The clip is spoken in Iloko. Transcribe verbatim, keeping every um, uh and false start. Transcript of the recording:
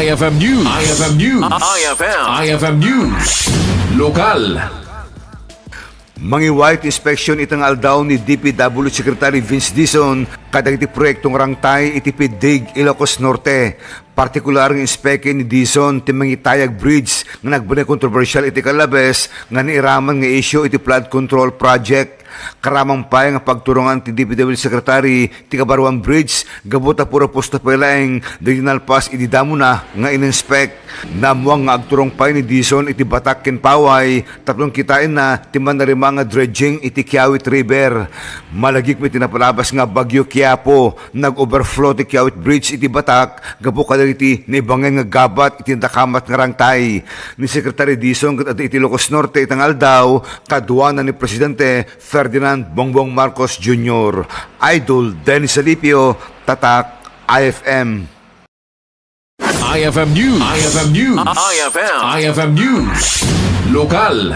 I F M News. I F M News. I F M. I F M News. Lokal. Mangiway ti inspeksiyon ita nga aldaw ni D P W Secretary Vince Dizon kadagiti proyekto nga rangtay iti Piddig, Ilocos Norte. Partikular nga inspeke ni Dizon ti Mangitayag Bridge nga nagbalin a kontrobersial iti Calabes nga nairaman nga isyu iti flood control project. Karamang pay nga pagturongan ti D P W Secretary ti Kabaruan Bridge gapu ta puro pusto pay laeng dagiti nalpas idi damona nga ininspek. Naammuan nga agturong pay ni Dizon iti Batac ken Paway tapno kitaenna ti mannarima nga dredging iti Kiawit River. Malagip met ti napalabas nga Bagyo Quiapo, nag-overflow ti Kiawit Bridge iti Batac gapu kadagiti naibangen nga gabat iti nadakamat nga rangtay. Ni Secretary Dizon ket adda iti Ilocos Norte ita nga aldaw, kaduana ni Presidente Ferdinand Bongbong Marcos Junior. Idol Dennis Alipio, Tatak, I F M. I F M News. I F M News. I F M. I F M News. Lokal.